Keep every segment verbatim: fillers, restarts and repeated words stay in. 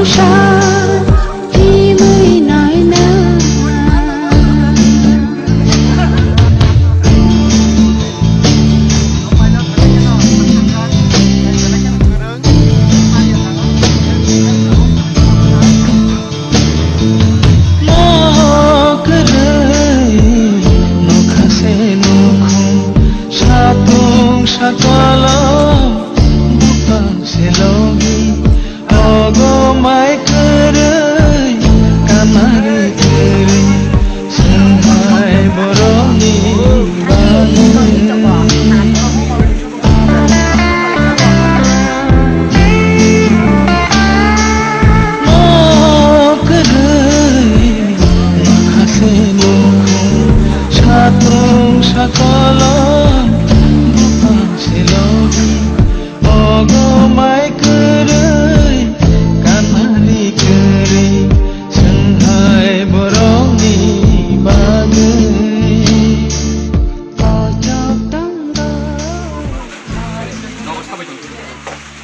Sa himwi naina. Mo kwrwi nokha se nukhung, satung sakolo bupang se logi. Ogo mai kwrwi, kamari kwrwi, swnghai borokni bagwi. Mo kwrwi, makhase nukhung, satung sakolom, bupang se logi. Ogo mai kwrwi, kamari kwrwi, swnghai borokni bagwi. Kochok tongdo.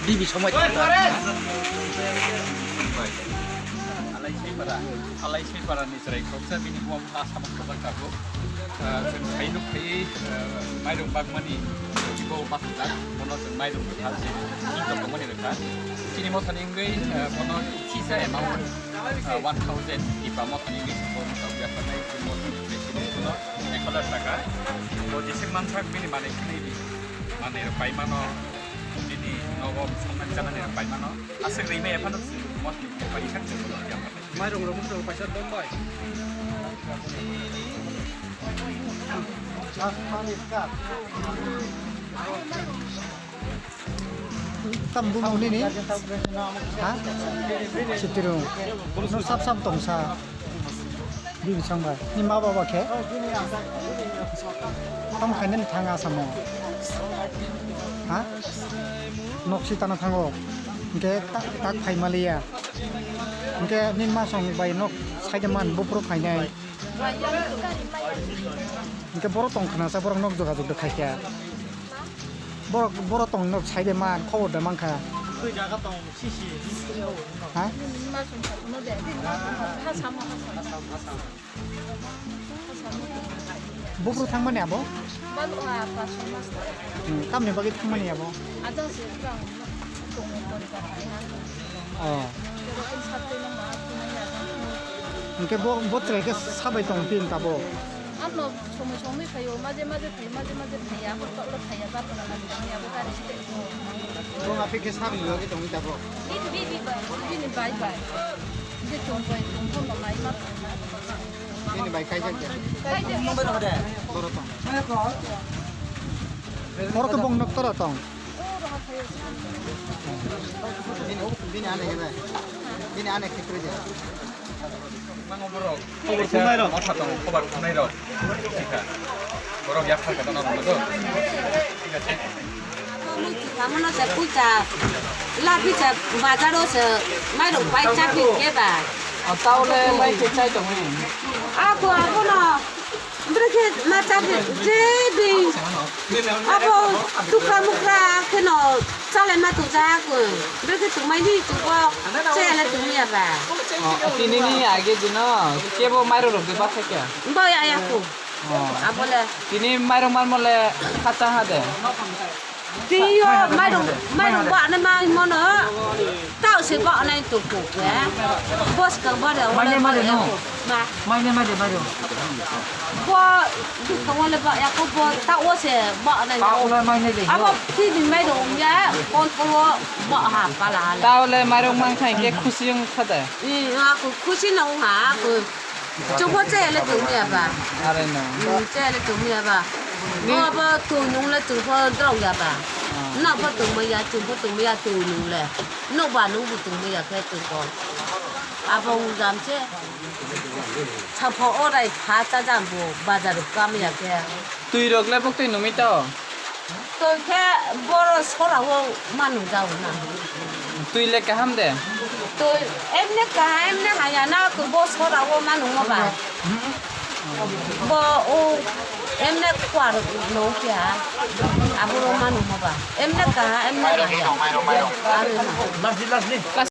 Bibi somoi. Alai Sipara, Alai Sipara ni chwrai khoksa bini buam ha samung khobak tabuk. Ah, chwng khainuk khaiwi, ah, mairung bakmani, ah, ibo bakjak, bono chwng mairung rwkha, chini tongmani rwkha. Chini mothani wngwi, ah, bono kisa amount, ah, one thousand kipa mothani wngwi chwng bono tongwi yapharnai, chini mothani president bono ek hazar taka. Bo jeswk mansak bini manwi khwnwi di, manwi rok paimano, bini nogo songmani chanani rok paimano. Aswk rwi maya phano chwng mothani paisa chwng bono yapharnai. Mairung rok mungsa paisa dom bai. Tam bumung nini? Ha? Sitirung. No sap sap tongsa. Bibi chang bai. Ni ma baba khe? Tam khainani thang asamo. Ha? Nok si tana thango. Hingke tak, tak phai maliya. Hingke nini masong bai nok side man buphuru phainai. Hingke borok tong khna sa borok nok jogajog de khaikha. Borok, borok tong nok side man khobor de mankha. Ha? Buphuru thangmani abo? Balu, ah, pas mas. Hmm, tamni bagwi thangmani abo? Ajang se bang tongo poribar hai ha. Oh. Pero in sat twi nang ma twi nang ya jang. Hingke bo, bo chwrai khe sabai tong phi tabuk? Ano somoi somoi phaio, maje maje phaio, maje maje phaiya, abo toklo phaiya, ba pala phaiya, abo gari se. Bo aphi khe sabai bagwi tongwi tabuk? Bini, bini bai, bini bai bai. Je tong bai, tong tong bai ma. Nini bai kaijak ya? Kaijak. Borok tong. Borok tong bong nok tora tong. Bini, bini ane khe bai. Bini ane khe kwrwi de. Mango borok. Khobor khunai rok. Motha tongo, khobor khunai rok. Thika. Borok yak thar kata na rok. Thik ase. Mui thika mano se pucha. La pisa bazar o se mairok bai chakni keba. O taule lai khe chai tongwi. Ako, ako no. Bwrwi khe ma chakni je bi. Abo tukra mukra kheno chalai ma tujak. Bwrwi khe tungmani tubo. Chele tungya ba. O, tini ni age dino kebo mairok rok de ba thakya. Bo ya ya ko. Oh. Abole. Tini mairung manmole khacha ha de. Tiyo mairung, mairung ba ne mai mono. Tao se ba ne to ko ya. Bos ka ba de. Mai ne, mai ne, no. Ma. Mai ne, mai de, mairung. Bo du ka wale ba ya ko bo ta o se ba ne. Ta o le mai ne de. Abo ti din mairung ya kon ko ba ha pala. Ta o le mairung mang khai ke khusi ung khade. Ni ha ko khusi no ha ko. Chwngbo chayale tongmaya ba? Are no. Hmm, chayale tongmaya ba? Ni- Bo abo twi nung le chwngbo drok ya ba? Ah. Nokbo tongmaya, chwngbo tongmaya twi nung le. Nokba nungbo tongmaya khe chwngbo. Abo wngkha se. Sapho orai pha chajak bo bazar o kamya khe. Twi rok le bwktwi nungwi tao? Twi khe boro sora o ma nung jao na. Twi le kaham de? Twi emne kaham, emne haya na, twi bo sora o ma nung ba. Bo o emne kwar no kya. Aboro ma nung ba. Emne kaham, emne haya. Are na.